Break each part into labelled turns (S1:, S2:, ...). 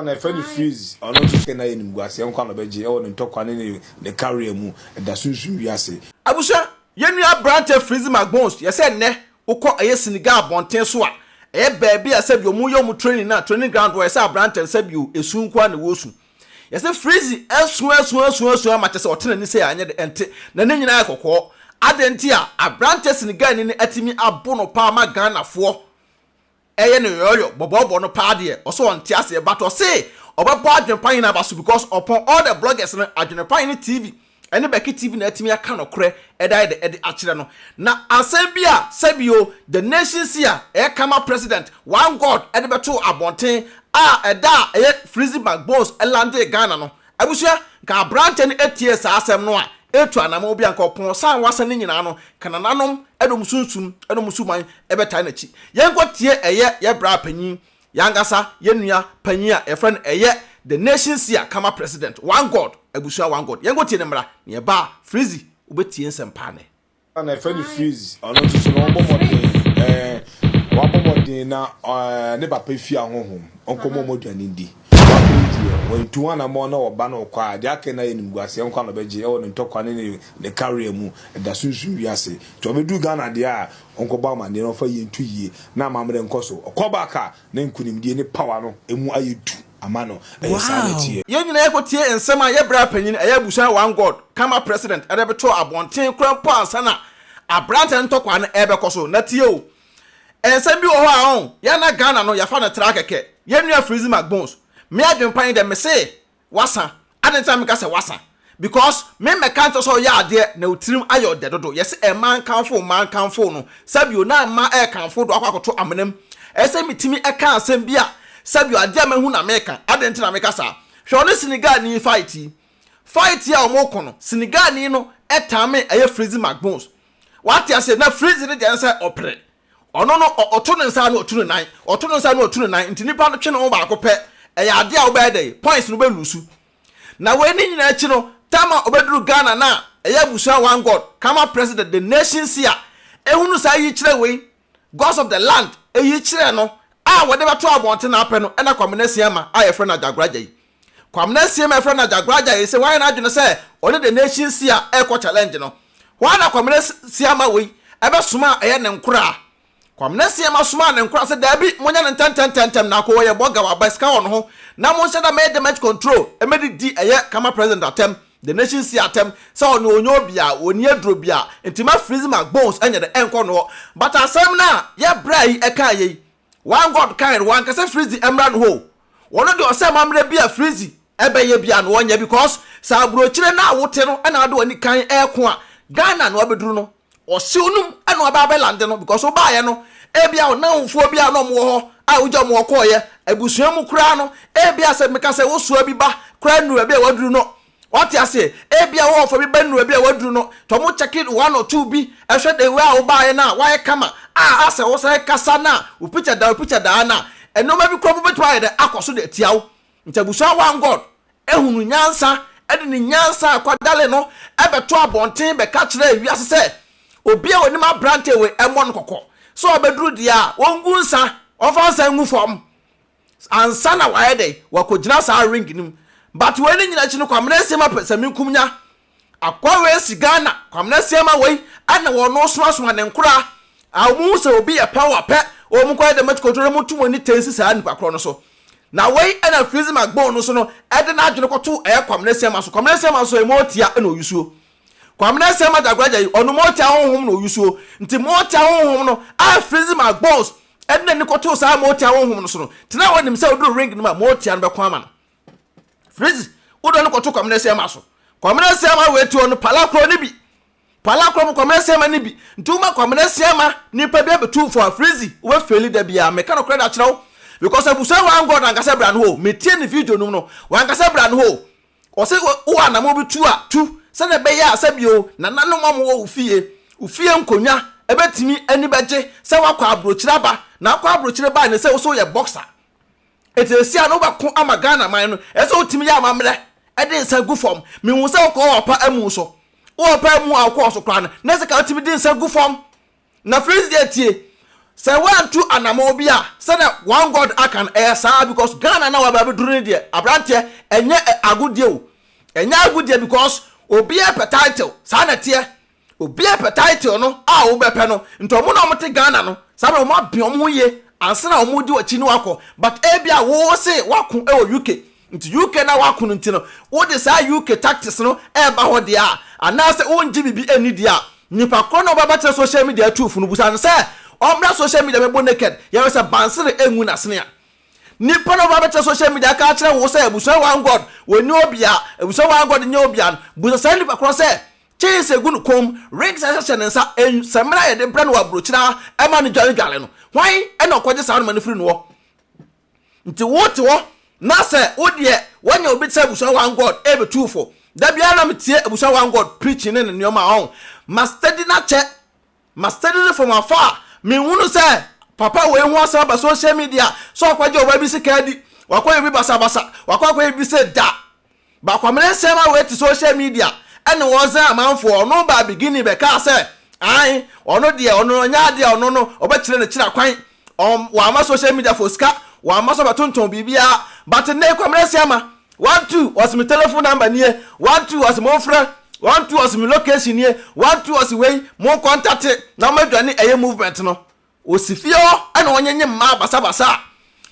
S1: Na ɛfɛ no Freeze, ɔno nso sɛ na yɛ nimguaseɛ nkwa na ɔbɛgye ɛwɔ ne ntɔkwa ne ne ne career mu ɛda sunsum wiase.
S2: Abusua, yɛn nua aberanteɛ Freezy McBones, yɛ sɛ nnɛ wokɔ ɛyɛ Senegal abɔnten so a, ɛyɛ baabi a sɛbi wɔn yɛ wɔn training na training ground hɔ, yɛ sɛ aberanteɛ no sɛbi o, esu nko ara na ɛwɔ su. Yɛ sɛ Freezy asu asu asu asu ama kyɛ sɛ ɔte n'ani sɛ anyɛ de ɛnte, n'ani nyinaa ayɛ kɔkɔɔ. Adɛn nti a aberanteɛ Senegalni no atumi abo no paa ma Ghanafoɔ ɛyɛ no yɔyɔ bɔbɔɔbɔ no paa deɛ ɔsɛ ɔnte aseɛ but ɔse ɔbɛbɔ Adwenepa Hene aba so because ɔpɔn all the bloggers no Adwenepa Hene TV ɛne Becky TV na atumi aka nɔkorɛ ɛde ayɛ dɛ ɛde akyerɛ no na asɛm bi a sɛbio the nation seer ɛyɛ Kama president one God ɛde bɛtoo abɔnten a ɛda a ɛyɛ Freezy McBones ɛlandee Ghana no Abusua, nka aberanteɛ no tiee saa asɛm no a, etu anamɔn bi a nka ɔpɔn san wasa ne nyinaa no, nka nananom ne wɔn sunsum ne wɔn suban bɛtae n'akyi. Yɛnkɔ tie ɛyɛ yɛ bra panyin, yɛn ankasa yɛn nua panyin a yɛfrɛ no ɛyɛ The Nation Seer Kama President, One God, Abusua One God. Yɛnkɔ tie no mmra, na yɛba a, Freezy, wobɛtie nsɛm paa nnɛ.
S1: Na ɛfɛ no Freeze, ɔno nso so no ɔbɔ mmɔden ɛɛ wabɔ mmɔden na ɛɛ ne papa fi ahohom ɔnkɔmɔ ɔmɔ aduane ndi wabɔ yi deɛ wɔntu ho anamɔ na ɔba na ɔkɔ a deɛ aka na yɛ nimguaseɛ nkwa na ɔbɛgye ɛwɔ ne ntɔkwa ne ne ne career mu ɛda sunsun wiase nti ɔbɛduru Ghana deɛ a ɔnkɔbɔ amaneɛ na ɔfa yie nto yie na amammerɛ nkɔ so ɔkɔ back a na nkunimdie ne power no emu ayɛ du ama no ɛyɛ saa na ɛteɛ.
S2: Yɛn nyinaa yɛkɔtie nsɛm a yɛn bra panyin, ɛyɛ abusua One God, Kama President, de bɛtoo abɔnten koraa mpo ansa na aberanteɛ no ntɔkwa no ɛrebɛkɔ so. Na tie o, nsɛm bi wɔ hɔ a ɔn, yɛn na Ghana no yɛafa no tra kɛkɛ. Yɛn nua Freezy McBones, me adwempa nye dɛ mese Wasa? Adɛn nti na meka sɛ wasa? Because me mmɛka nkyerɛ wo sɛ ɔyɛ adeɛ na wo tirim ayɛ ɔdɛ dodo. Yɛse mmaa nkamfo wo, mmaa nkamfo wo no, sɛbio na mmaa ɛrekamfo wo de wakɔ akɔto amena mu. Ɛyɛ sɛ metumi ɛka asɛm bi a, sɛbio adeɛ a mahu na meka. Adɛn nti na meka saa? Hwɛ ɔne Senegalni fight yi. Fight yi a wɔreko no, Senegalni no ɛtame ɛyɛ Freezy McBones. Wate aseɛ? Na Freezy no deɛ ne sɛ ɔpere. Ɔno no, ɔto ne nsa na ɔtu ne nan, ɔto ne nsa na ɔtu ne nan, nti nipa no twe ne ho baako pɛ, ɛyɛ adeɛ a wobɛyɛ dɛn, points no wobɛlusu. Na wei ne nyinaa akyi no, time a ɔbɛduru Ghana no a ɛyɛ abusua one God, Kama president, the nation seer, ɛhunu saa yikyerɛ wei, gods of the land yikyerɛ no a wɔde bɛto abɔnten na apɛ no, ɛna Kwamina Asiamah a yɛfrɛ no Agyagoragya yi. Kwamina Asiamah a yɛfrɛ no Agyagoragya yi sɛ wayɛ n'adwene sɛ ɔne the nation seer ɛrekɔ challenge no, Hɔ ara na Kwamina Siama wei bɛsomaa ɛyɛ ne nkoraa. Kwamina Siama somaa ne nkoraa sɛ, Daabi, monyɛ no ntɛmntɛmntɛmntɛm na akɔ ɔyɛ bɔga waba sika wɔ ne ho na monhyɛ da mɛyɛ damage control mɛdidi ɛyɛ Kama president atɛm, the nation seer atɛm sɛ ɔno ɔnyɛ obia, ɔnni aduro bia, nti ma freeze my bones ɛnyɛ dɛ ɛnkɔ noɔ. But asɛm no a yɛ bra yi ɛkaeɛ yi, One God kae no, wanka sɛ Frizzy mmra no hɔ o. Ɔno deɛ ɔsɛ amammerɛ bi a Frizzy bɛyɛ bi a na ɔnyɛ because sɛ aburokyire no a wote no na wode w'ani kan ɛko a, Ghana na wabɛduru no, ɔhyew no mu na waba abɛlande no because wobaeɛ no ebia wo nnamfoɔ bi a na wɔwɔ hɔ a wogya wɔn hɔ kɔeɛ, abusua mu koraa no ebia sɛ meka sɛ wosoa bi ba koraa nnuru baabi a waduru no. Wate aseɛ? Ebia wo ɔfa bi ba nnuru baabi a waduru no, nti ɔmo check one or two bi ɛhwɛ the way a wobaeɛ no a wayɛ kama a asɛ wosan kasa no a wo picture da wo picture daa no a, nnoɔma bi koraa mpo bɛtumi ayɛ dɛ akɔ so de atia wo. Nti abusua one God ehunu nyansa ɛde ne nyansa a kwadale no ɛbɛto abɔnten bɛka kyerɛɛ wiase sɛ obi a onim aberanteɛ wei ɛmmɔ no kɔkɔ sɛ ɔbɛduru deɛ a ɔngu nsa, ɔmfa nsa ngu fam. Ansa na wayɛ dɛn wakɔgyina saa ring no mu but wei ne nyina akyi no Kwamina Asiamah pɛ sɛ menkum nya akoa wei si Ghana Kwamina Asiamah wei ɛna wɔno somasoma ne nkora a wɔn hu sɛ obi yɛ power pɛ wɔn kɔyɛ dɛm atukɔtɔ na wɔn tu wɔn ani tɛn si saa nipa korɔ no so na wei ɛna Freezy McBone no so no ɛde n'adwene kɔto ɛyɛ Kwamina Asiamah so Kwamina Asiamah nso ɛyɛ motia ɛna oyusuo Kwamina Asiamah Jagoraja yi ɔno motia honhom na oyusuo nti motia honhom no a Freezy McBones Ɛde n'ani kɔtoo saa mootia honhom no so no, tena hɔ nim sɛ oduru ring no mu a, mootia no bɛko ama no. Frizzy, wodɔ no kɔto Kwamina Asiamah so. Kwamina Asiamah wei ti ɔno pala korɔ no bi. Pala korɔ mo Kwamina Asiamah no bi. Nti woma Kwamina Asiamah nipa bi abɛtu fo a, Frizzy, wobɛ faili da biara. Meka nokorɛ de akyerɛ wo. Because abusua one God ankasa bra no hɔ o. Metie ne video no mu no, wankasa bra no hɔ o. Ɔse wowɔ anamɔ bi tu a, tu sɛdeɛ ɛbɛyɛ a sɛbio nananom a wɔwɔ wo fie, wo fie nkonnwa bɛtumi ani bɛgye sɛ woakɔ abrokyire aba, na akɔ abrokyire bae ne sɛ wo so woyɛ boxer. Enti seesei a na wobɛko ama Ghana man no, ɛsɛ sɛ wotumi yɛ amammerɛ de nsa gu fam. Mehu sɛ wokɔɔ ɔpa amu so. Wowɔ ɔpa amu a wokɔɔ so koraa no, na ɛsɛ ka wotumi de nsa gu fam. Na Filisti deɛ tie. Sɛ woantu anamɔn bi a, sɛdeɛ One God aka no, ɛyɛ saa because Ghana na waba abɛduru no deɛ, aberanteɛ, ɛnyɛ agodie o. Ɛnyɛ agodie because obiara pɛ title, saa na ɛteɛ. Obiara pɛ title no a wobɛpɛ no, nti wɔn na wɔte Ghana no, saa berɛ wɔn aben wɔn ho yie ansa na wɔn di w'akyi ne wakɔ. But ebia wo se wako wɔ UK, nti UK na wako no nti no, wode saa UK tactics no ɛreba hɔ deɛ a, anaasɛ wongye biribi nni deɛ a, nipa korɔ no a ɔbɛbɛtena social media atu fo no, busa no sɛ ɔmmra social media bɛbɔ naked, yɛhwɛ sɛ bansere ngu n'asene a. Nipa no a ɔba bɛtena social media aka akyerɛ wo sɛ abusua one God, wɔnni obia, abusua one God nyɛ obia no, busa saa nipa korɔ sɛ, Chains a egu no kɔn mu, rings a ɛhyehyɛ ne nsa, nsamina a yɛde brɛ no wɔ aburokyire ha ma no dwaredware no, hwan na ɔkɔgye saa noma no firi no hɔ? Nti wote hɔ na sɛ wo deɛ woanya obi te sɛ Abusua One God ɛrebɛtu wo fo. Da biara na metie Abusua One God preaching ne ne nneɛma a ɔho. Ma steady no akyɛ, ma steady no from afar. Menhunu sɛ papa wei ho asɛm aba social media sɛ ɔkɔgye ɔbaa bi sika adi, wakɔyɛ obi basabasa, wakɔ akɔyɛ biribi sɛ da. Ba Kwamina nsɛm a wei te social media ɛna wɔzan amanfoɔ, ɔno baa beginning bɛkaa sɛ ae ɔno deɛ ɔno ɔnyɛ adeɛ a ɔno no ɔbɛkyerɛ ne kyerɛ kwan, ɔn wamma social media foɔ sika, wamma sɛ ɔbɛtontɔn biribiara, but nnɛ yi Kwamina Asiama one two ɔse me telephone number nie, one two ɔse monfrɛ, one two ɔse me location nie, one two ɔse wei mon contact na moadwane ɛyɛ movement no. Osi fie hɔ na ɔnyenye mmaa basabasa a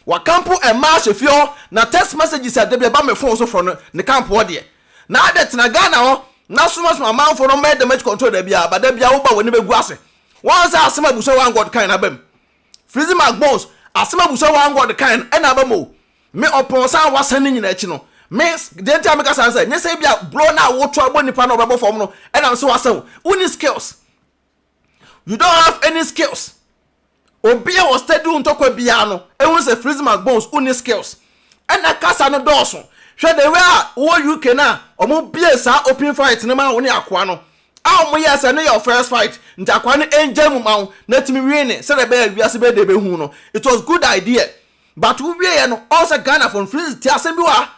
S2: wakampo mmaa ahyɛ fie hɔ na text messages a dabi ɛba me phone so frɔ no ne camp hɔ deɛ na adɛ tena Ghana hɔ na somasoma amanfoɔ no mmɛyɛ damage control da biara ba da biara woba w'ani bɛgu ase wɔn sɛ asɛm abusua one God kan na aba mu Frizzy McBones asɛm abusua one God kan no ɛna aba mu o me ɔpɔn san wasan ne nyinaa akyi no me deɛ nti a meka saa sɛ nyɛ sɛ ebi a blow no a woto abɔ nipa na ɔbɛbɔ fam no ɛna sɛ wasan o wonni skills. You don't have any skills. Obi a ɔstudy wo ntɔkwa biara no ehu sɛ Frizzy McBones wonni skills. Ɛna kasa no dɔɔso. Hwɛ the way a wowɔ UK no a wɔn bie saa open fight no ma wo ne akoa no. A wɔn yɛɛ sɛ ɛno yɛ wo first fight nti akoa no ɛngyae mu ma wo na tumi win ne sɛdeɛ ɛbɛyɛ a wiase bɛyɛ dɛ bɛhu no. It was good idea. But wo wieɛ no ɔhu sɛ Ghanafoɔ no Frizzy tie asɛm bi wɔ ha.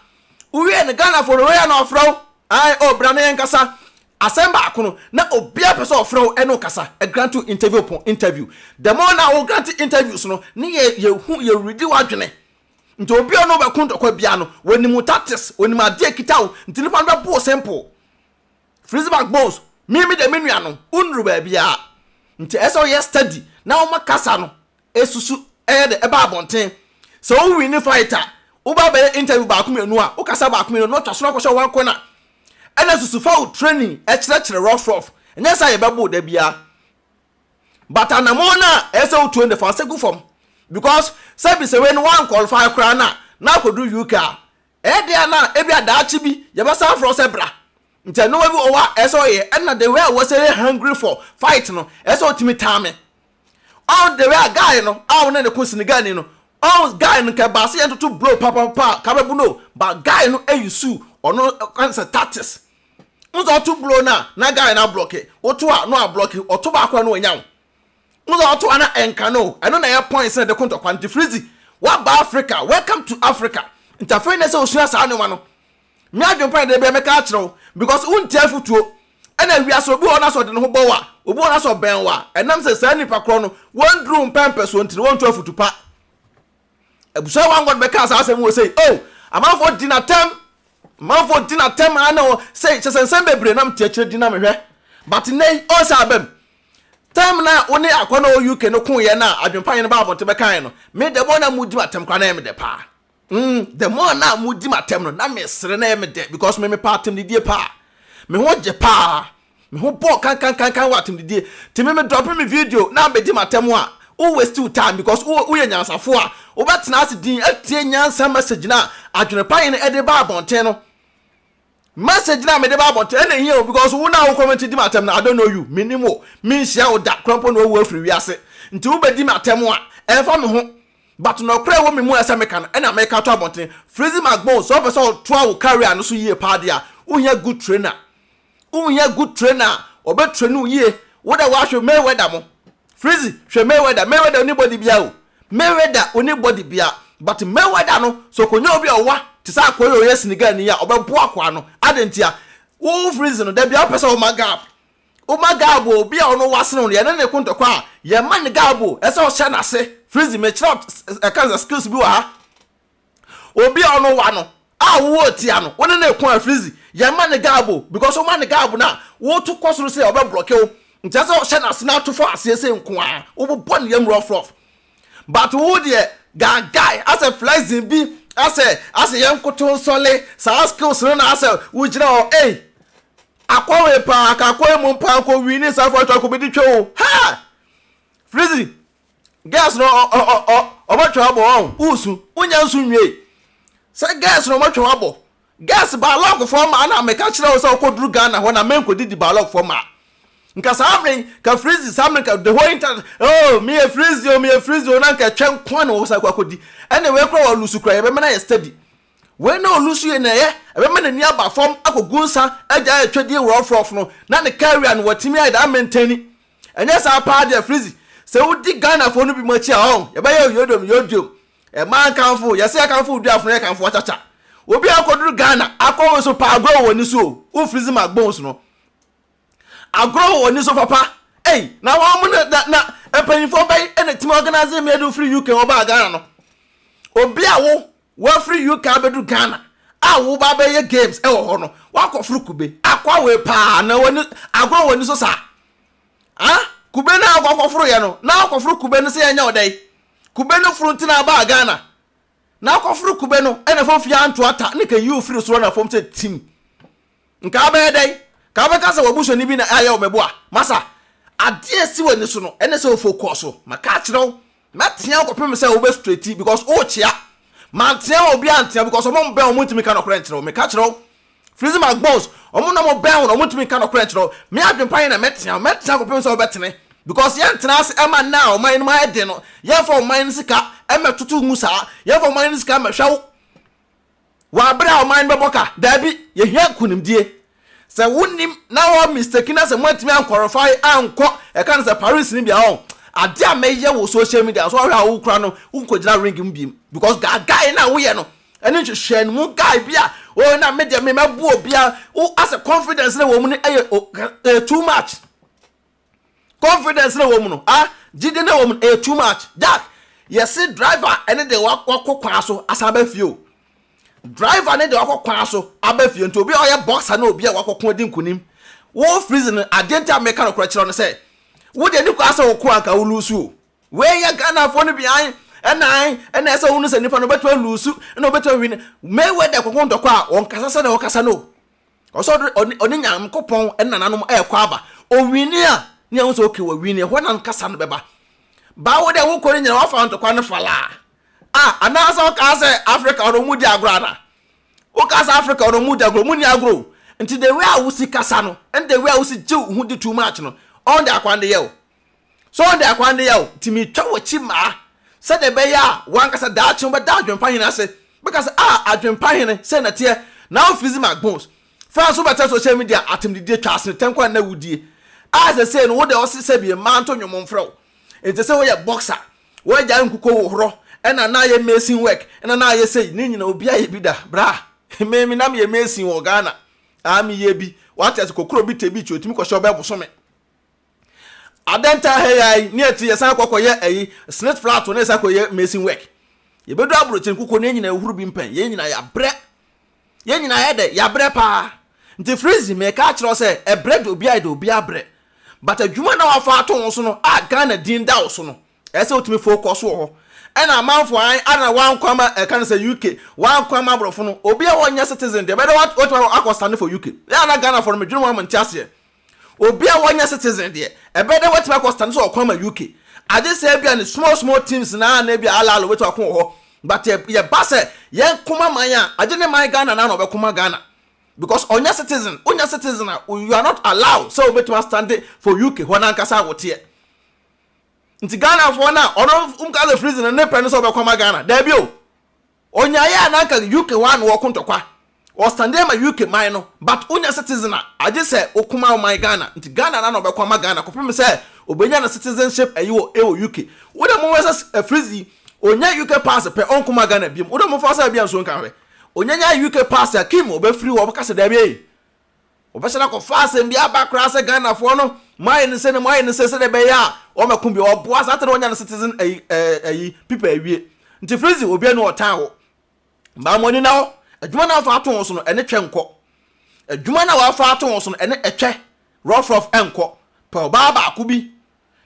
S2: Wo wieɛ no Ghanafoɔ no wei a na ɔfrɛ wo. Ae oh bra na yɛnkasa. Asɛm baako no, na obiara pɛ sɛ ɔfrɛ wo ne wo kasa, grant wo interview upon interview. The more na wo grant interviews no, ne yɛ yɛhu yɛ readi w'adwene. Nti obi a ɔne wo bɛko ntɔkwa biara no, wɔnim wo tactics, wɔnim adeɛ a ɛkita wo, nti nipa no bɛbo wo simple. Frizzy McBones, me me deɛ me nua no, wonnuru baabiara. Nti ɛsɛ sɛ woyɛ steady na woma kasa no Esusu ɛyɛ dɛ ɛba abɔnten. Sɛ wo winni fight a, woba abɛyɛ interview baako mmienu a, wokasa baako mmienu na watwa soro akɔhyɛ one corner. Ɛna susu fa wo training kyerɛkyerɛ rough rough. Ɛnyɛ saa a yɛbɛbo wo da biara. But anamɔn no a ɛyɛ sɛ wotuo no de fa nsa gu fam. Because sɛbi sɛ wei no woan qualify koraa no a, na akɔduru UK a, ɛyɛ dɛn a na ebia daakye bi yɛbɛsan afrɛ wo sɛ bra. Nti nnoɔma bi wɔ hɔ a ɛsɛ sɛ ɔyɛ. Ɛna the way a wɔsɛ yɛ hungry for fight no, ɛsɛ sɛ ɔtumi taa me. Ɔn the way a guy no a wo ne ne ko Senegalni no, ɔn guy no nka ɛbaa sɛ yɛntoto blow papapapa a ka bɛbu no but guy no ayi su ɔno kan sɛ tactics. N sɛ ɔto blow no a na guy no ablɔke, woto a na wablɔke, ɔto baako a na wanya wo. N sɛ ɔto a na ɛnka no o, ɛno na ɛyɛ points na ɛde ko ntɔkwa nti Frizzy woaba Africa, welcome to Africa. Nti afei na ɛsɛ osua saa nneɛma no. Me adwene pa na da biara mɛka akyerɛ wo because wontie afotuo. Ɛna wiase obi wɔ hɔ na sɛ ɔde ne ho bɔ wo a, obi wɔ hɔ na sɛ ɔbɛn wo a, ɛnam sɛ saa nipa korɔ no wanduru wo mpɛmpɛsoɔ nti no wɔntu afotu pa. Abusua Wangɔd bɛkaa saa asɛm wɔ sei, oh, amanfoɔ di n'atɛm, amanfoɔ di n'atɛm ara na wɔ sei, kyɛ sɛ nsɛm bebree na mete akyire di na mehwɛ. But nnɛ yi, ɔn sɛ abam. Time na wo ne akɔ na ɔwɔ UK no koeɛ no a adwempa yɛn ba abɔnten bɛkaeɛ no, me dɛm ɔna mudi m'atɛm koraa na ɛyɛ me dɛ paa. Mm the more na mo di m'atɛm no na me sere na ɛyɛ me dɛ because me mepɛ atɛmdidie paa. Me ho gye paa. Me ho bɔɔ kankankankan wɔ atɛmdidie. Nti me me drop me video na abɛdi m'atɛm a, wo waste wo time because wo woyɛ nyansafo a wobɛtena ase din atie nyansa message no a adwene pa yene ɛde ba abɔnten no. Message no a mede ba abɔnten ɛna ehia o because wo na wo comment di m'atɛm no I don't know you, mennim wo, menhyia wo da koraa mpo na wawu afiri wiase nti wobɛdi m'atɛm a ɛmfa me ho but nɔkorɛ a ɛwɔ me mu a ɛsɛ meka no ɛna meka ato abɔnten. Frizzy McBone sɛ wopɛ sɛ ɔtoa wo career no so yie paa deɛ a wohia good trainer, wohia good trainer a ɔbɛ train wo yie, wo dɛ woahwɛ Mayweather mo Frizzy hwɛ Mayweather, Mayweather onni body biara o, Mayweather onni body biara but Mayweather no sɛ ɔkɔnya obi a ɔwa te sɛ akoa yi a ɔyɛ Senegalni yi a ɔbɛboa akoa no, adɛn ntia? Wo Frizzy no da biara wopɛ sɛ woma gap, Woma gaabo obi a ɔno wasene wo no, yɛne ne ko ntɔkwa a, yɛma no gaabo, ɛsɛ ɔhyɛ n'ase. Frizzy, mekyerɛ wo ɛka sɛ skills bi wɔ ha. Obi a ɔno wa no, a wowɔ tia no, wo ne no ko a, Frizzy, yɛma no gaabo, because woma no gaabo no a, woto kɔ soro sɛ ɔbɛ blocke wo. Nti ɛsɛ ɔhyɛ n'ase na ato fɔ aseɛ sɛ nko ara, wobobɔ ne yam rough rough. But wo deɛ, guy, asɛ flexing bi, asɛ, asɛ yɛnkoto nsɔle, saa skills no na asɛ wogyina hɔ, ei, Akɔ wei paa ka akɔ emu paa nkɔ wini saa fɔ atwa akɔ bɛdi twɛ o ha Frizzy girls no ɔ ɔ ɔ ɔbɛtwa abɔ ɔn wosu wonya nsu nwie sɛ girls no ɔbɛtwa abɔ girls baalɔk fɔ maa na meka kyerɛ wo sɛ wokɔduru Ghana hɔ na menkɔdidi baalɔk fɔ maa nka saa mmerɛ yi ka Frizzy saa mmerɛ nka the whole internet oh meyɛ Frizzy o meyɛ Frizzy o na nka ɛtwɛ nko na wɔsan kɔ akɔdi ɛne wei kora wɔlusu kora yɛbɛma no ayɛ steady Wei na ɔlusu yɛ na ɛyɛ ɛbɛma n'ani aba fam akɔgu nsa agyae atwadie worɔfrɔf no na ne career no watumi ayɛ dɛ amɛntɛni. Ɛnyɛ saa paa deɛ Frizzy, sɛ wodi Ghanafoɔ no bi mu akyi a ɔn, yɛbɛyɛ wo yodom yodom. Ɛmaa nkamfo, yɛse yɛkamfo wo duafo na yɛkamfo w'akyakya. Obi a akɔduru Ghana akɔ wo so paa agorɔ wɔ w'ani so o, wo Frizzy McBones no. Agorɔ wɔ w'ani so papa. Ei, na wɔn mo na na na mpanyinfoɔ bɛn na ɛtumi organise mmea de wo firi UK hɔ baa Ghana no? Obi a wo Woafiri UK abɛduru Ghana a woba abɛyɛ games wɔ hɔ no, woakɔforo kube. Akoa wei paa na w'ani agorɔ w'ani so saa. Ah, kube no a wokɔkɔforoeɛ no, na wokɔforo kube no sɛ yɛnyɛ wo dɛn? Kube no foro nti na abaa Ghana. Na wokɔforo kube no ɛna fam fie anto ata ne ka yi wo firi soro na fam sɛ tim. Nka wobɛyɛ dɛn? Ka wobɛka sɛ w'abusuani bi na ayɛ wo mɛboa? Masa, adeɛ a ɛsi w'ani so no, ɛne sɛ wo focus so. Maka akyerɛ wo, mɛtea wo kɔpem sɛ wobɛ straighti because worekyea. Mantea wo, obiara antea wo because wɔn mbɛn wo, wɔntumi nka nɔkorɛ nkyerɛ wo. Meka kyerɛ wo, Freezy McBones, wɔn na wɔbɛn wo no, wɔntumi nka nɔkorɛ nkyerɛ wo. Me adwempa yɛ na mɛtea wo, mɛtea wo kɔpem sɛ wobɛtene because yɛntena ase ɛma nnɛ a ɔman no mu ayɛ den no, yɛmfa ɔman no sika mmɛtoto ngu saa, yɛmfa ɔman no sika mmɛhwɛ wo. Wɔ aber a ɔman no bɛbɔ ka? Daabi, yehia nkunimdie. Sɛ wonnim na wɔ mistake na sɛ moantumi anqualify ankɔ ɛka no sɛ Paris no bi a ɔn, ade a mɛyɛ wɔ social media so ɔhwɛ a wo koraa no wonkɔgyina ring mu biem because gaagae no a woyɛ no ɛne nhwehwɛnimu guy bi a oh na me deɛ me mɛbo obia wo asɛ confidence no wɔ mu no ɛyɛ ɛyɛ too much. Confidence na ɛwɔ mu no ah gyidi na ɛwɔ mu no ɛyɛ too much. Jack yɛse driver ɛne deɛ wakɔ kwan so asan aba fie o. Driver ne deɛ wakɔ kwan so aba fie nti obi a ɔyɛ boxer ne obi a wakɔ ko adi nkunim. Wo freeze no adeɛ nti a meka nokorɛ kyerɛ wo ne sɛ wo deɛ ne kwan sɛ woko anka wo lose o. Wei yɛ Ghanafoɔ no bi an ɛna an ɛna ɛsɛ wohunu sɛ nipa no ɔbɛtumi alusu ɛna ɔbɛtumi awin. Mayweather kɔko ntɔkwa a ɔnkasa sɛdeɛ ɔkasa no o. Ɔsɛ ɔde ɔne ɔne Nyankopɔn ne nananom ɛrekɔ aba. Owini a, ne yɛhu sɛ okay wawini, ɛhɔ na nkasa no bɛba. Baa wo deɛ wokɔ no nyina wafa ntɔkwa no falaa. Ah, anaasɛ wokaa sɛ Africa ɔno ɔmo di agorɔ ana? Wokaa sɛ Africa ɔno ɔmo di agorɔ, ɔmo nni agorɔ o. Nti the way a wosi kasa no, ɛne the way a wosi gye wo ho di too much no, ɔn de akwan de yɛ o. So ɔde akwan de yɛ wo? Nti metwa w'akyi mmaa, sɛdeɛ ɛbɛyɛ a w'ankasa daakye wobɛda adwempa hene ase. Bɛka sɛ, Ah, adwempa hene, sei na ɛteɛ. Now freezing my bones. Fa nso bɛtɛ social media atemdidie twa asene tɛnkɔ a na wodie. A sesei no wo deɛ ɔse sɛbi mmaa nto nnwom mfrɛ wo. Nti sɛ woyɛ boxer, woagyae nkuko hohorɔ, ɛna na ayɛ mason work, ɛna na ayɛ sei, ne nyina obi ayɛ bi da. Bra, me me na meyɛ mason wɔ Ghana. Ah, meyɛ bi. Wate ase, kokoro bi tɛ beach, otumi kɔhyɛ ɔbɛ bosome. Adɛn nti ha yi ara yi ne yɛte yɛsan kɔ kɔyɛ ayi snit flat ne yɛsan kɔyɛ mason work. Yɛbɛdu aburokyire nkukuo no yɛn nyinaa ehuru bi mpɛn yɛn nyinaa yɛabrɛ yɛn nyinaa yɛ dɛ yɛabrɛ paa nti freeze meka akyerɛ wo sɛ ɛbrɛ de obi ayɛ de obi abrɛ but adwuma na wafa ato wo so no a Ghana din da wo so no ɛsɛ sɛ wotumi focus wɔ hɔ ɛna amanfo an ana wankɔ ama ɛka no sɛ UK wankɔ ama aborɔfo no obi a wɔnyɛ citizen deɛ bɛdɛ watumi akɔ stand for UK yɛ ana Ghana fo no medwene wɔn nte aseɛ Obi a ɔnyɛ citizen deɛ, ɛbɛyɛ dɛ watumi akɔ stand sɛ ɔko ama UK. Agye sɛ ebia ne small small teams no ara na ebia Al Ahly obetumi ako wɔ hɔ. But yɛba sɛ yɛnko ma man a, agye ne man Ghana no ara na ɔbɛko ma Ghana. Because ɔnyɛ citizen. Wonyɛ citizen a, you are not allowed sɛ wobetumi astande for UK hɔ no ankasa a woteɛ. Nti Ghanafoɔ no a, ɔno nka sɛ prison no ne pɛ ne sɛ ɔbɛko ama Ghana. Daabi o. Onyaeɛ a na anka UK hɔ a na wɔko ntɔkwa. Ɔstande ma UK man no but wonya citizen a agye sɛ woko ma wo man Ghana nti Ghana na na ɔbɛko ama Ghana kɔpem sɛ obenya ne citizenship ayi wɔ ɛwɔ UK. Wode monhwɛ sɛ Freeze yi onya UK pass pɛ ɔnko ma Ghana biom. Wode momfa sɛ bia nsuo nka hwɛ. Onya nya UK pass a Kim ɔbɛfiri hɔ ɔbɛka sɛ daabi ei. Wɔbɛsan akɔfa asɛm bi aba koraa sɛ Ghanafoɔ no moayɛ no sei na moayɛ no sei sɛdeɛ ɛbɛyɛ a wɔmmɛko bio. Ɔboa saa te na wɔanya no citizen ayi ɛɛ ayi pipa awie. Nti Frizzy obiara ni ɔtan wo. Mmaa mo ani na hɔ. Adwuma no a wɔafa ato wo so no ɛne twɛ nkɔ. Adwuma no a wɔafa ato wo so no ɛne ɛtwɛ rough rough ɛnkɔ. Pɛ ɔbaa baako bi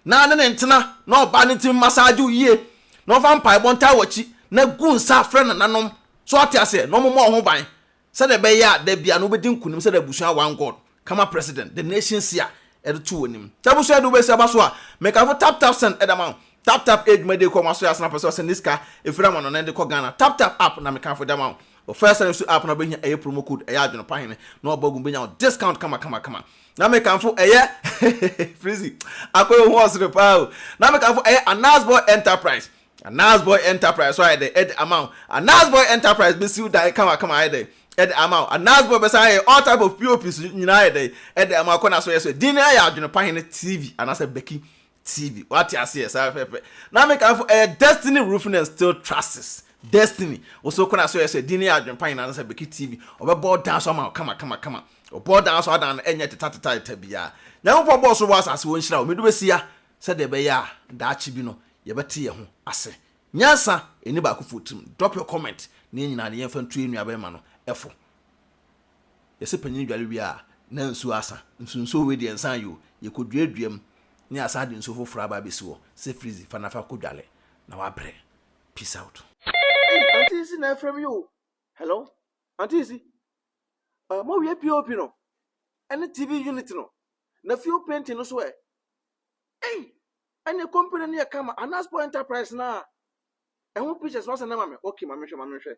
S2: na ne ne ntena na ɔbaa no ntumi massage wo yie na ɔmfa mpaebɔ ntaa w'akyi na gu nsa frɛ nananom so ate aseɛ na wɔmmɔ wo ho ban Sɛdeɛ ɛbɛyɛ a da biara no wobɛdi nkonim sɛdeɛ abusua One God, Kama President, The Nation Seer de to w'anim. Sɛ abusua de wobɛsi aba so a, mekamfo Tap Tap Send de ama wo. Tap Tap yɛ dwumadie kɔ wɔn asoɛeɛ ase na pɛ sɛ ɔsɛnde sika ɛfiri amanɔne de kɔ Ghana. Tap Tap app na mekamfo de ama wo. Wɔ first time su app no wobɛhia ɛyɛ promo code ɛyɛ adwene pa hene na wabɔ agu mu bɛnya wo discount kama kama kama. Na mekamfo ɛyɛ Frizzy akɔyɛ ho ɔsere paa o. Na mekamfo ɛyɛ Anasboy Enterprise. Anasboy Enterprise so ayɛ dɛ ɛde ama wo. Anasboy Enterprise bɛsiw dan kamakama ayɛ dɛ ɛde ama wo. Anasboy bɛsan ayɛ all type of POP so nyinaa ayɛ dɛ ɛde ama wo. Kɔ na so yɛ so. Din no ayɛ Adwene Pa Hene TV anaasɛ Becky TV. Wate aseɛ saa pɛpɛ. Na mekamfo ɛyɛ Destiny Roofing and Steel Trusses. Destiny. Wo so kɔ na so yɛ so. Din no yɛ Adwene Pa Hene anaasɛ Becky TV. Ɔbɛbɔ dan so ama wo kama kama kama. Ɔbɔ dan so adan no ɛnyɛ teta teta teta biara. Nyankopɔn bɔɔ soro bɔɔ asase wɔnhyira wo. Medu bɛsia sɛdeɛ ɛbɛyɛ a daakye bi no yɛbɛte yɛn ho ase. Nyansa nni baakofoɔ tirim. Drop your comment na yɛn nyinaa no yɛmfa ntu yɛn nuabarima no fo. Yɛse panyin dware wie a na nsuo asa. Nso nsuo wei deɛ nsan yoo. Yɛkɔduadua mu na yɛasan de nsuo foforɔ aba abɛsi hɔ sɛ fridge fa na fa kɔdware na wabrɛ. Peace out.
S3: Ei auntie Isi na ɛfrɛ me o. Hello auntie Isi. Uh, mo wie POP no ɛne TV unit no na fuel painting no so ɛ. Ei ɛne company no yɛ kama Anaspo Enterprise na ɛho pictures no asɛn ama me. Okay ma menhwɛ ma menhwɛ.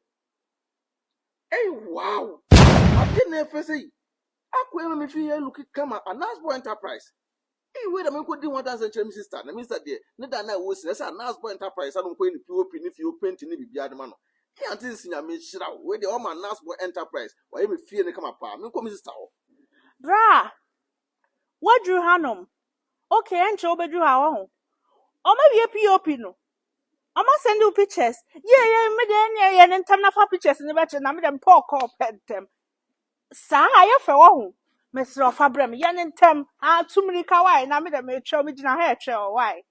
S3: Ei wow ade na ɛfɛ sɛ yi akɔ ɛma me fie yɛ look kama Anaspo Enterprise. Ei wei na menkɔdi ho adanse nkyerɛ me sister na me sister deɛ ne da na ɛwɔ si na ɛsɛ Anaspo Enterprise ano nkɔyɛ ne POP ne fie painting ne biribiara de ma no. Ei ante nsi nyame nhyira wo wei deɛ ɔma Anaspo Enterprise wayɛ me fie no kama paa menkɔ me sister hɔ.
S4: Bra, woaduru hanom. Okay, ɛnkyɛ wobɛduru ha wahu. Ɔmawie POP no. Ɔma send wo pictures. Yie yie me deɛ ɛneɛ yɛ ne ntɛm na fa pictures no bɛkyerɛ na me deɛ mepɛ ɔkɔɔ pɛ ntɛm. Saa ayɛ fɛ wahu. Mesrɛ wo fa brɛ me yɛ ne ntɛm. Ah, tu mmirika wae na me deɛ metwɛw megyina ha ɛtwɛw wo wae.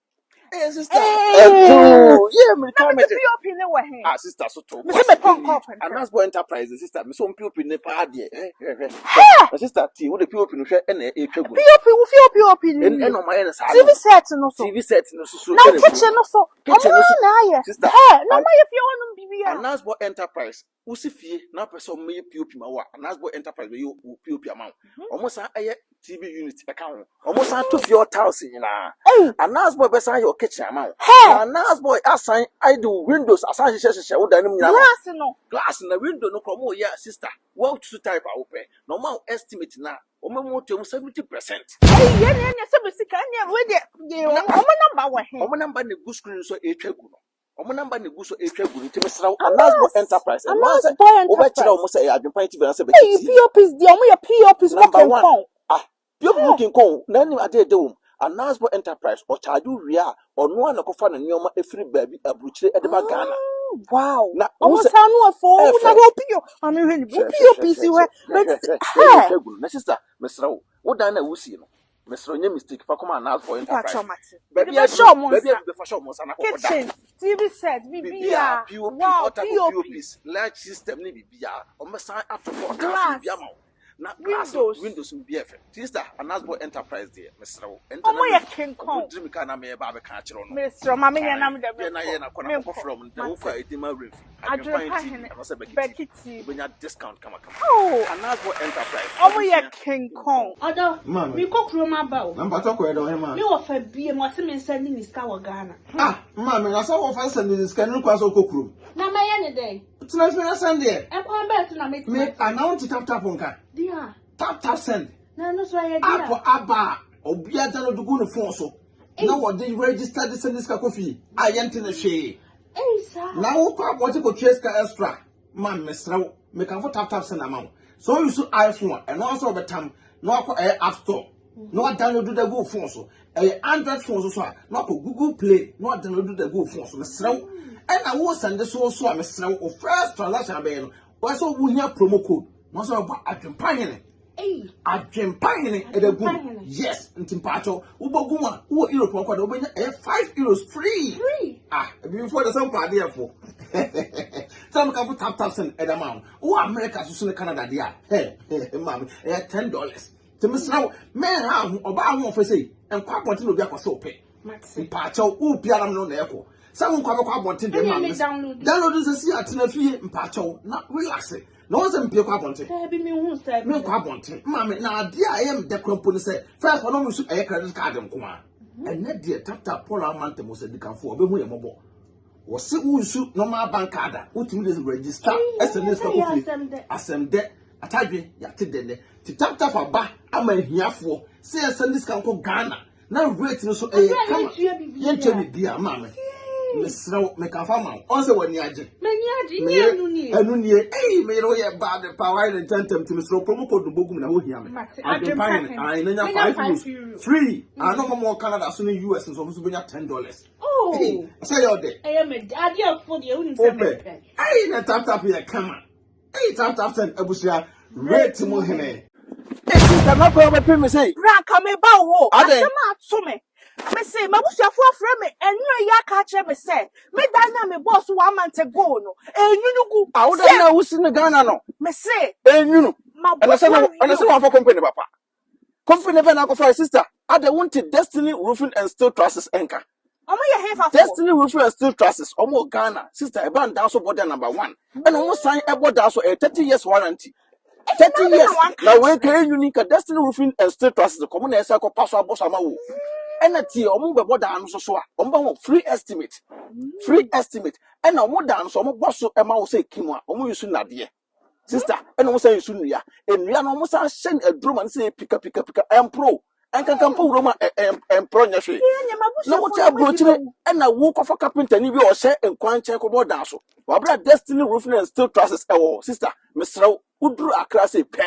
S3: Hey sister, ɛkoo yɛ
S4: Na
S3: mmirika
S4: mese
S3: mɛgye.
S4: POP ne wɔ he?
S3: Ah sister so to
S4: Mese
S3: bo ase
S4: mepɛ ɔkɔɔ pɛ ntɛm.
S3: Anasbo Enterprise sister me so POP ne paa deɛ hwɛ hwɛ hwɛ.
S4: Hɛ!
S3: Na sister tie wo de POP no hwɛ ɛna ɛtwa gu no.
S4: POP wo fie POP no
S3: Ɛn
S4: wie.
S3: ɛna ɔmo ayɛ no saa
S4: TV
S3: no.
S4: set no so.
S3: TV set no so so
S4: Na wo
S3: ɛna gu.
S4: kitchen no so. Ɔmo
S3: Kitchen no so
S4: ara na ayɛ.
S3: sister
S4: Hɛ! Na
S3: An
S4: ɔmo ayɛ fie hɔnom biribiara.
S3: Anasbo Enterprise wosi fie na wopɛ sɛ ɔmo yɛ POP ma wo a Anasbo Enterprise bɛyɛ wo POP ama wo. Ɔmo san ɛyɛ TV unit ɛka ho. Ɔmo san to fie hɔ tiles nyinaa.
S4: Ei!
S3: Anasboy bɛsan ayɛ wo kitchen ama wo.
S4: Hɛ!
S3: Na Anasboy asan ayɛ de wo windows asan hyehyɛ hyehyɛ wo dan no mu nyinaa ama wo.
S4: Glass no.
S3: Glass na window no koraa ɔmo yɛ sister woatutu type a wopɛ na ɔmo a wo estimate no a ɔmo mu tua mu 70%.
S4: Ei ɛneɛ neɛ sɛ me sika ɛneɛ wei deɛ deɛ
S3: Na
S4: ɔmo number wɔ he?
S3: ɔmo number na egu screen so a ɛretwa gu no. Ɔmo number na egu so ɛretwa gu no nti mesrɛ wo Anasboy
S4: Anas
S3: Enterprise ɛno ara
S4: Anas
S3: sɛ
S4: boy
S3: wobɛkyerɛ
S4: enterprise.
S3: ɔmo sɛ ɛyɛ Adwempa TV anaasɛ Bɛkyi
S4: Ei
S3: TV.
S4: POPs deɛ ɔmo yɛ POPs mo
S3: Number one
S4: kenkɔn.
S3: ah POP mu
S4: Hɛ!
S3: kenkɔn na anim ade ɛda wɔ mu Anasboy Enterprise ɔcharge wo wie a ɔno ara na ɛkɔfa ne nneɛma ɛfiri baabi aburukyire ɛde ba Ghana
S4: Ah, wow.
S3: na wohu
S4: Ɔmo
S3: sɛ
S4: nsa ano ɛfɔ o na
S3: ɛɛfɛ
S4: wɔ PO maame hwɛ ne bi wo
S3: hwɛ hwɛ
S4: POP
S3: hwɛ
S4: si
S3: hwɛ
S4: hɔ
S3: hwɛ hwɛ
S4: but
S3: hwɛ hwɛ
S4: hɛ.
S3: ɛtwa gu no na sister mesrɛ wo wo dan na wosie no mesrɛ wo nyɛ mistake fa kɔma Anasboy Enterprise
S4: Mpakyɛw mate. Mede
S3: baabi
S4: bɛhyɛ
S3: aduru
S4: ɔmo
S3: baabi
S4: nsa.
S3: aduru bɛfa hyɛ ɔmo nsa na kɔkɔ da
S4: Kitchen, TV set,
S3: biribiara
S4: biribiara.
S3: POP
S4: Wow,
S3: all type of
S4: POP.
S3: POPs light system ne biribiara ɔmo san ato hɔ tiles
S4: Glass,
S3: biribiara ma wo na glass no
S4: windows.
S3: windows no biribiara fɛ sister Anasboy Enterprise deɛ mesrɛ wo ɛnta
S4: Ɔmo
S3: na
S4: yɛ
S3: me ɔmo
S4: kenkɔn.
S3: diri mi kaa na meyɛ ba abɛka akyerɛ wo no
S4: Mesrɛ ma menyɛ na
S3: ae
S4: mede
S3: yɛ na
S4: menkɔ.
S3: yɛ na kɔ na kɔkɔ
S4: Menkɔ.
S3: frɛ ɔmo na wokɔ
S4: Mate.
S3: a ɛdi ma werɛ fi Adwempa
S4: Adwempa
S3: TV
S4: Hene,
S3: anaasɛ Bɛki TV
S4: Becky TV.
S3: wobɛnya discount kamakama
S4: Oh,
S3: Anasboy Enterprise
S4: ɔmo yɛ
S3: abusua
S4: kenkɔn.
S5: Ɔdɔ,
S6: Maame.
S5: mekɔ kurom aba o.
S6: Na mpatsɔ kɔ yɛ dɛ ɔhema.
S5: Me wɔfa bie mu ɔse me nsa ni ne sika wɔ Ghana.
S6: Ah, maame, na sɛ wɔfa sɛ ne sika no kwan sɛ ɔkɔ kurom.
S5: Na mɛyɛ ne dɛn?
S6: Tena fie na sɛn deɛ.
S5: Ɛkwan bɛn so na mɛtumi
S6: Me
S5: asɛn?
S6: anaa wonte tap tap nka.
S5: Deɛ.
S6: Tap tap send.
S5: Na ɛno so ɛyɛ deɛ.
S6: App aba a obiara download gu ne phone so. Na wɔde register de send sika kɔ fie a yɛnte ne hwee.
S5: Ei saa.
S6: Na wokɔ abɔnten kɔtua sika extra ma mesrɛ wo mekamfo tap tap send ama wo. Sɛ woyi so iPhone a ɛno ara sɛ wɔbɛtam na wakɔ ɛyɛ app store na wadownload da gu wo phone so. Ɛyɛ Android phone so so a na wakɔ Google Play na wadownload da gu wo phone so. Mesrɛ wo ɛna wo send so so a mesrɛ wo wo first transaction abɛyɛ no wɔyɛ sɛ wohia promo code na wɔsɛ wɔbɔ adwempa hene.
S5: Ei.
S6: Adwempa hene ɛda gu mu. Yes, nti mpaakyɛw wobɔ gu mu a wowɔ Europe ɔkɔ de wobɛnya ɛyɛ €5 free.
S5: Free.
S6: Ah, ebibifoɔ de sɛ mpɔ adeɛ fo. Sɛ mo kanfo tap tap send ɛda ma wo. Wowɔ America so so ne Canada deɛ a, hɛ, maame, ɛyɛ $10. Nti mesrɛ wo, mɛnha ho, ɔbaa ho ɔfɛ sei, nkɔ abɔnten na obi akɔhyɛ wo pɛ. Mpaakyɛw, wo biara no na ɛkɔ. Sɛ wo nkɔ abɛkɔ abɔnten deɛ maame. Download nsɛ si atena fie mpaakyɛw na relax. Na wɔn sɛ mpie kɔ abɔnten. Menkɔ abɔnten. Maame, na adeɛ a ɛyɛ me dɛ kora mpo ne sɛ, first ɔno nso ɛyɛ credit card nko a. Ɛnɛ deɛ tap tap Paul Amantɛm wɔ sɛ dikanfoɔ ɔbɛhu yɛ mmɔbɔ. Wɔse wo nsu normal bank card a wotumi de register ɛsɛ ne sika kɔ fie. Asɛm dɛ. Atadwe yɛate dɛ nɛ. Ti tap tap aba ama ahiafoɔ sɛ yɛsɛnde sika nkɔ Ghana na rate no so ɛyɛ kama yɛntua biribiara maame mesrɛ wo mekafa ma wo ɔn sɛ w'ani agye
S5: m'ani agye nyɛ ɛno nie
S6: ɛno nie ei meyere woyɛ bad pa wayɛ ne ntɛntɛm nti mesrɛ wo promo code no bɔgu mu na ho hia me adwempa hene ae na nya €5 free ano mɔmɔ wɔ Canada so ne US nso ɔmo nso bɛnya $10.
S5: Oh
S6: sɛ yɛ ɔdɛ
S5: ɛyɛ me adeɛ fo deɛ wonim sɛ mepɛ
S6: ei na tap tap yɛ kama. Eyi tap tap send abusua rate mu hene. Hey sister na kwan bɛpem me sei.
S4: Bra nka me ba wo hɔ.
S6: Adɛn?
S4: Asɛm a ato me. Me se m'abusuafo afrɛ me ɛnora yi aka akyerɛ me sɛ me dan no a me bɔɔ so 1 month ago no ɛnwunu gu.
S6: Ah, wo dan na wosi no Ghana no.
S4: Me se
S6: Ɛnwunu. Ɛna sɛ
S4: mabɔ
S6: na
S4: so
S6: ɛna sɛ
S4: awie o.
S6: wɔamfa company papa. Company bɛn na akɔfa sister? Adɛn wonte Destiny Roofing and Steel Trusses ɛnka?
S4: Ɔmo yɛ hefafoɔ?
S6: Destiny Roofing and Steel Trusses, ɔmo wɔ Ghana. Sister, ɛba ndan so bɔ dan number one. Ɛna ɔmo san ɛbɔ dan so ɛyɛ 30 years warranty. 30
S4: Na
S6: years.
S4: na wanka
S6: Na wei
S4: akyerɛ.
S6: ka enwuni ka Destiny Roofing and Steel Trusses kɔmo na ɛsɛ akɔpa so abɔ so ama wo. Ɛna tie ɔmo bɛbɔ dan no so so a ɔmo bɛ ho free estimate. Free estimate. Ɛna ɔmo dan no so ɔmo bɔ so ɛma wo sɛ kim a ɔmo use nnadeɛ. Sister, ɛna ɔmo san use nnua. Nnua no ɔmo san hyɛ no aduro ma no sɛ pika pika pika ɛmpro. Ɛnkankan mpo wuro mu a ɛmporɔ nyɛ hwee.
S4: Ɛnyɛ
S6: Na
S4: m'abusuafoɔ
S6: wote
S4: na ɔmo adi
S6: aburokyire
S4: bɛwu.
S6: ɛna wokɔfa carpenter ni bi a ɔhyɛ nkwankyɛn kɔbɔ dan so. Wabra Destiny Roofing and Steel Trusses ɛwɔ hɔ. Sister, mesrɛ wo, woduru Accra sɛ pɛ,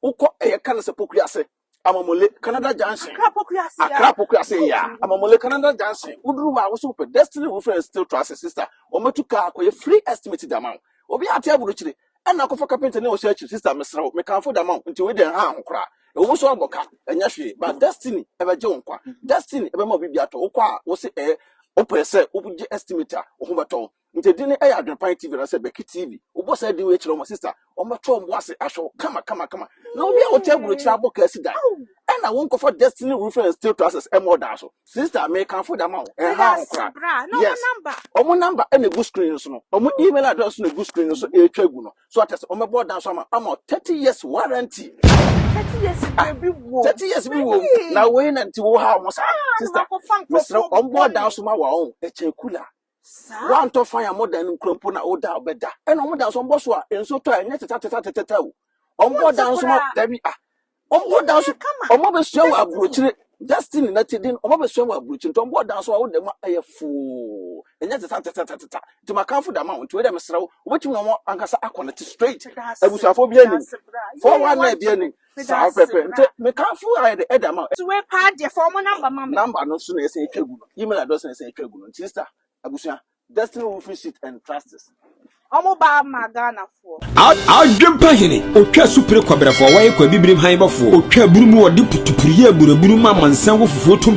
S6: wokɔ ɛyɛ ka no sɛ Pokuase, Amamole, Canada Junction.
S4: Accra Pokuase a.
S6: Accra Pokuase yɛ a, Amamole Canada Junction. Woduru hɔ a, wo so wopɛ Destiny Roofing and Steel Trusses, sister. Wɔmɛtu kaa akɔyɛ free estimate de ama wo. Obi ate aburokyire ɛna akɔfa carpenter ne ɔhyɛ akyiri. Sister, mesrɛ wo, mekamfo de ama wo. Nti wei deɛ nha ho koraa. Ɛwɔ mu so abɔ ka, ɛnyɛ hwee. But Destiny ɛbɛgye wo nkwa. Destiny ɛbɛma obi bi atɔ. Wokɔ a, wo se ɛyɛ wopɛ sɛ wogye estimate a, wo ho bɛtɔ wo. Nti din no ɛyɛ Adwenpan TV anaasɛ Becky TV. Wobɔ saa din wei kyerɛ wɔn sister, wɔbɛtɔ wɔn bo ase ahwɛ wo kama kama kama. Na obi a wote aburokyire abɔ kaa si dan, ɛna wo nkɔfa Destiny Roofing and Steel Trusses ɛma ɔdan so. Sister, mekamfo da ma wo, ɛnha ho koraa.
S4: Bra na ɔmo
S6: Yes.
S4: number.
S6: Ɔmo number ɛna egu screen no so no. Ɔmo email address no egu screen no so ɛretwa gu no. So ate sɛ ɔmɛbɔ ɔdan so ama wo 30 years warranty.
S4: 30 years bi wɔ.
S6: 30 years bi wɔ mu. Na wei na nti wo ha ɔmo saa. Sister,
S4: Makɔfa
S6: mesrɛ
S4: nkurɔfoɔ
S6: ɔmbɔ ɔdan
S4: bɔne.
S6: so ma wa ɔn ɛkyɛn kula.
S4: Saa.
S6: Wantɔ fan a modan no nkura mpo na woda a wobɛda ɛna ɔmo dan so ɔmbɔ so a nsuo tɔ a ɛnyɛ teta teta teta o ɔmbɔ dan so ma
S4: koraa.
S6: dabi ah ɔmbɔ dan so
S4: Kama.
S6: ɔmo abɛsua wɔ aburokyire Destiny na ti din ɔmo abɛsua wɔ aburokyire nti ɔmbɔ dan so a woda mu a ɛyɛ foo ɛnyɛ teta teta teta nti makamfo da ma wo nti wei dɛ mesrɛ wo wobɛtumi na ɔmo ankasa akɔ ne straight abusuafoɔ bi anim 419 bi anim saa pɛpɛ nti mekamfo ayɛ de ɛda ma wo.
S4: Wei paa deɛ fa ɔmo number ma me.
S6: Number no so na ɛsɛ etwa gu no email address na ɛsɛ etwa gu no nti sister abusua Destiny Roofing Sheet and Trusses.
S4: Ɔmo ba ama Ghanafoɔ.
S7: Adwempa hene otwa supere kɔbrɛfoɔ wɔyɛ kɔ abibirim han bɔfoɔ otwa aburu mu wɔde putupuru yɛ aburaburu ma amansan wɔ fufuo tom.